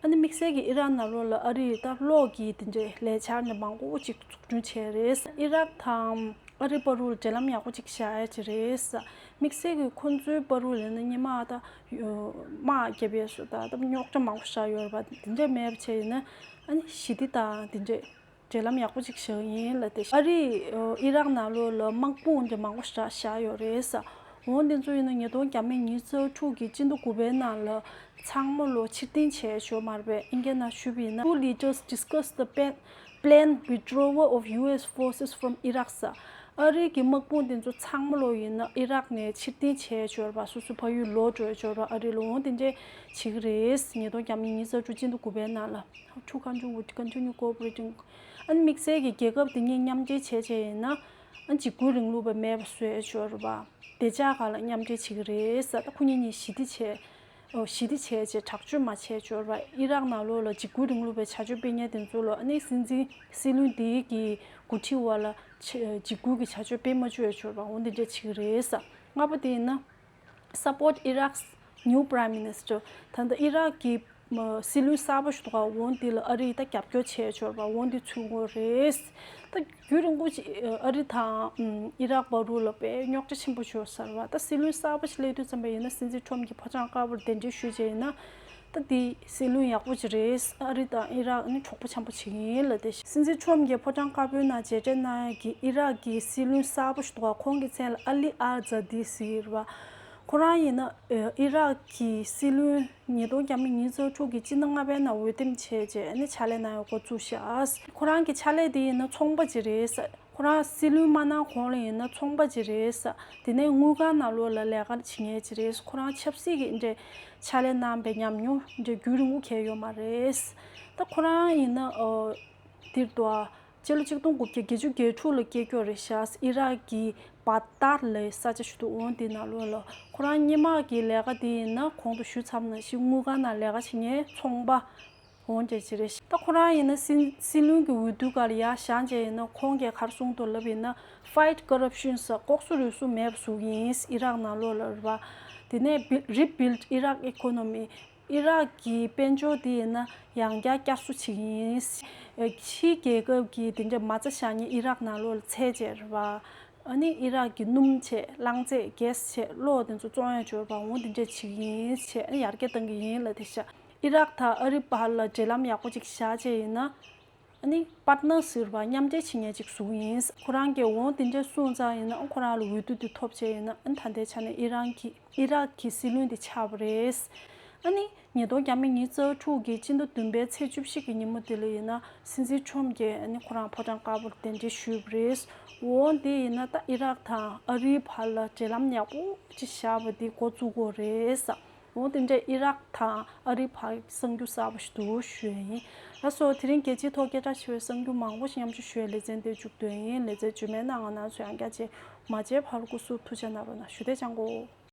ཨ་ནི་དམིགས་བསལ་གྱི་ཨི་རག་ནང་ལོགས་ལ་ཨ་རིས་ད་གློག་གི་དེ་འདྲའི་ལས་འཆར་འདྲ་མང་པོ་ཅིག་འཛུགས་སྐྲུན་བྱས་རེད། ཨི་རག་དང་ཨ་རི་བར་དུ་འབྲེལ་ལམ་ཡག་པོ་ཅིག་བཞག་ཡ་ཅིག་རེད། དམིགས་བསལ་གྱི་ཁོང་ཚོའི་བར་དུ་ལས་ན་སྔོན་མ་ད་དམག་རྒྱབ་ཡས་སུ་ད་ད་རྙོག་དྲ་མང་པོ་བཞག་ཡོད་རེད་པ། དེ་འདྲ་མེད་པ་བྱས་ཡིན་ན་ཨ་ནི་ཞི་བདེ་དང་དེ་འདྲའི་འབྲེལ་ལམ་ཡག་པོ་ཅིག་བཞག་ཡིན་ལབ་དེ། ཨ་རིས་ཨི་རག་ནང་ལོགས་ལ་དམག་དཔུང་འདྲ་མང་པོ་བཞག་བཞག་ཡོད་རེད། འོ་དེ་ཚོ་ཡིན་ན་ཉིས་སྟོང་བརྒྱ་མེད་ཉི་ཤུ་རྩ་དྲུག་གི་སྤྱི་ཟླ་དགུ་པའི་ནང་ལ་ཚང་མ་ལོ་ཕྱིར་འཐེན་བྱས་ཡོད་མ་རེད་པས། ཨིན་སྐད་ནང་ཞུས་པ་ཡིན་ན། Two leaders discuss the plan- planned withdrawal of U S forces from Iraq ཟེར། ཨ་རི་གི་དམག་དཔུང་དེ་ཚོ་ཚང་མ་ལོ་ཡིན་ན་ཨི་རག་ནས་ཕྱིར་འཐེན་བྱས་ཡོད་རེད་པ། སོ་སོའི་ཕ་ཡུལ་ལོག་འགྲོ་ཡོད་རེད་པ། ཨ་རི་ལ་འོ་དེ་འདྲས་བྱེད་ཀྱི་རེད། ཉིས་སྟོང་བརྒྱ་མེད་ཉི་ཤུ་རྩ་དྲུག་སྤྱི་ཟླ་དགུ་པའི་ནང་ལ། Two countries would continue cooperating. ཨ་ནི་དམིགས་བསལ་གྱི་རྒྱལ་ཁབ་དེ་གཉིས་མཉམ་འབྲེལ་བྱས་བྱས་ཡིན་ན་ཨ་འཇིགས་སྐུལ་རིང་ལུགས་པ་མེད་པ་བཟོས་ཡོད་རེད་པ། བདེ་འཇགས་སྒང་ལ་མཉམ་འབྲེལ་བྱེད་ཀྱི་རེད་ཟེར། ད་ཁོ་གཉིས་གཉིས་ཞི་བདེ་བྱས། ཨོ་ཞི་བདེ་བྱས་བྱས་དྲག་སྤྱོད་མ་བྱས་ཡོད་རེད་པ། ཨི་རག་ནང་ལོགས་ལ་འཇིགས་སྐུལ་རིང་ལུགས་པའི་བྱ་སྤྱོད་སྤེལ་མཁན་དེ་ཚོ་ལ་ཨ་ནི་སྲིད་འཛིན་སྲིད་བློན་དེའི་གི་འགོ་ཁྲིད་འོག་ལ་ཆ- འཇིགས་སྐུལ་གྱི་བྱ་སྤྱོད་སྤེལ་མ་བཅུག་ཡོད་རེད་པ། འོ་འདི་འདྲས་བྱེད་ཀྱི་རེད་ཟེར། ལྔ་པ་དེ་ཡིན་ན། Support Iraq's new prime minister. ད་ལྟ་ཨི་རག་གི་མ- སྲིད་བློན་གསར་པ་ཞིག་འདུག་ག་འོ་འདི་ལ་ཨ་རིས་ད་རྒྱབ་སྐྱོར་བྱས་ཡོད་རེད་པ། འོ་འདི་ཚུད་དགོས་རེད། ད་རྒྱུན་རིང་པོ་ཅིག་ཨ་རི་དང་ཨི་རག་བར་དུ་ལ་དཔེ་རྙོག་དྲ་ཆེན་པོ་ཡོད་ས་རེད་པ། ད་སྲིད་བློན་གསར་པ་ཞིག་སླེབས་དུས་ཙམ་པ་ཡིན་ན་སྲིད་འཛིན་ཁྲོམ་གྱིས་ཕོ་བྲང་དཀར་པོར་གདན་འདྲེན་ཞུས་བྱས་ཡིན་ན། ད་འདི་སྲིད་བློན་ཡག་པོ་ཅིག་རེད། ཨ་རི་དང་ཨི་རག་ནི་གྲོགས་པོ་འཆམ་པོ་བྱེད་ཀྱི་ཡིན་ལབ་དེ། སྲིད་འཛིན་ཁྲོམ་གྱིས་ཕོ་བྲང་དཀར་པོའི་ནང་མཇལ་འཕྲད་གནང་ཡག་གི་ཨི་རག་གི་སྲིད་བློན་གསར་པ་ཞིག་འདུག་ག་ཁོང་གི་མཚན་ལ་ཨ་ལི་ཨལ་ཛ་དི་ཟེར་གྱི་རེད་པ། ཁོ་རང་ཡིན་ན་ཨི་རག་གི་སྲིད་བློན་ཉིས་སྟོང་བརྒྱ་མེད་ཉི་ཤུ་རྩ་དྲུག་གི་སྤྱི་ཟླ་ལྔ་པའི་ནང་འོས་འདེམས་བྱས་རྗེས་ཨ་ནི་ཕྱག་ལས་གནང་ཡག་འགོ་བཙུགས་ཤག་ཁོ་རང་གི་ཕྱག་ལས་དེ་ཡིན་ན་ཚོང་པ་ཅིག་རེད་ཟེར། ཁོ་རང་སྲིད་བློན་མ་གནང་གོང་ལ་ཡིན་ན་ཚོང་པ་ཅིག་རེད་ཟེར། དེ་ནས་དངུལ་ཁང་ནང་ལོགས་ལ་ལས་ཀ་བྱེད་མཁན་ཅིག་རེད་ཟེར། ཁོ་རང་ཆབ་སྲིད་ཀྱི་འདྲ་ཕྱག་ལས་གནང་པའི་ཉམས་མྱོང་འདྲ་རྒྱུན་རིང་པོ་གས་ཡོད་མ་རེད། ད་ཁོ་རང་ཡིན་ན་ཨོ་དེར་དུ་ཨ། སྤྱི་ལོ་ཆིག་སྟོང་དགུ་བརྒྱ་བརྒྱད་ཅུ་གྱ་དྲུག་ལ་སྐྱེས་ཀྱོག་རེད་ཤག་ཨི་རག་གི་བ་ཏར་ལའི་ས་ཆ་ཞིག་འདུག་འོང་དེ་ནང་ལོགས་ལ་ཁོ་རང་སྔོན་མ་གི་ལས་ཀ་དེ་ཡིན་ན་གོང་དུ་ཞུས་ཚར་ནང་བཞིན་དངུལ་ཁང་ནང་ལས་ཀ་བྱེད་མཁན་ཚོང་པ་འོང་བྱས་ཅིག་རེད་ཤག་ད་ཁོ་རང་ཡིན་ན་སྲིད་སྲིད་བློན་གྱི་འོས་བསྡུ་སྒང་ལ་ཡར་བཞེངས་བྱས་ཡིན་ན་ཁོང་གིས་ག་རེ་གསུངས་འདུག་ལབ་ཡིན་ན། Fight corruption ཟེར་ལྐོག་ཟ་རུལ་སུངས་མེད་པ་བཟོ་གི་ཡིན་ཨི་རག་ནང་ལོགས་ལ་རེད་པ། དེ་ནས་Rebuild Iraq economy. ཨི་རག་གི་དཔལ་འབྱོར་དེ་ཡིན་ན་ཡང་བསྐྱར་བསྐྱར་གསོ་བྱེད་ཀྱི་ཡིན། ཕྱིའི་རྒྱལ་ཁབ་ཀྱིས་དེ་འདྲ་མ་རྩ་བཞག་མཁན་ཨི་རག་ནང་ལོགས་ལ་ཚད་བཅད་རེད་པ། ཨ་ནི་ཨི་རག་གི་སྣུམ་ཆེད་རླངས་རྫས་གྷེ་སི་ཆེད་གློག་དེ་ཚོ་བཙོང་ཡག་འབྱོར་པ་འོང་དེ་འདྲ་བྱེད་ཀྱི་ཡིན་བྱས་ཨ་ནི་ཡར་རྒྱས་གཏང་གི་ཡིན་ལབ་དེ་ཤག་ཨི་རག་དང་ཨ་རི་བར་ལ་འབྲེལ་ལམ་ཡག་པོ་ཅིག་བཞག་བྱས་ཡིན་ན། ཨ་ནི་པར་ཊི་ནར་ཟེར་བ་མཉམ་འབྲེལ་བྱེད་མཁན་ཅིག་བཟོ་གི་ཡིན། ཁོ་རང་གིས་འོང་དེ་འདྲ་གསུངས་ཙང་ཡིན་ན་ཁོ་རང་ལ་འོས་བསྡུ་དེ་ཐོབ་བྱས་ཡིན་ན་ཨ་ནི་ད་ལྟའི་ཆ་ནས་ཨི་རན་གྱི་ཨི་རག་གི་སྲིད་བློན་དེ་ཆགས་པ་རེད། ཨ་ནི་ཉིས་སྟོང་བརྒྱ་མེད་ཉི་ཤུ་རྩ་དྲུག་གི་སྤྱི་ཟླ་བདུན་པའི་ཚེས་བཅུ་བཞི་གི་ཉིན་མོ་དེ་ལ་ཡིན་ན་སྲིད་འཛིན་ཁྲོམ་གྱིས་ཨ་ནི་ཁོ་རང་ཕོ་བྲང་དཀར་པོར་གདན་འདྲེན་ཞུས་པ་རེད། འོང་དེ་ཡིན་ན་ད་ཨི་རག་དང་ཨ་རིའི་བར་ལ་འབྲེལ་ལམ་ཡག་པོ་ཅིག་བཞག་པ་འདི་འགོ་བཙུགས་དགོས་རེད་བསམ། འོ་དེ་འདྲས་ཨི་རག་དང་ཨ་རིའི་བར་གསར་འགྱུར་གསར་པ་ཞིག་འདུག་ཞུ་ཡ་ཡིན། ལགས་སོ། དེ་རིང་རྒྱལ་སྤྱིའི་ཐོག་སྐད་གྲགས་ཆེ་བའི་གསར་འགྱུར་མང་པོ་ཞིག་མཉམ་སྤྱོད་ཞུ་ཡའི་ལེ་ཚན་འདིར་མཇུག་བསྡུ་ཡ་ཡིན། ལེ་ཚན་རྗེས་མའི་ནང་ང་ང་རང་ཚོ་ཡང་བསྐྱར་མཇལ། མ་མཇལ་བར་སྐུ་གཟུགས་ཐུགས་ཅག་གནང་རོགས་གནང་ཞུ། དེ་ཅང་གོ།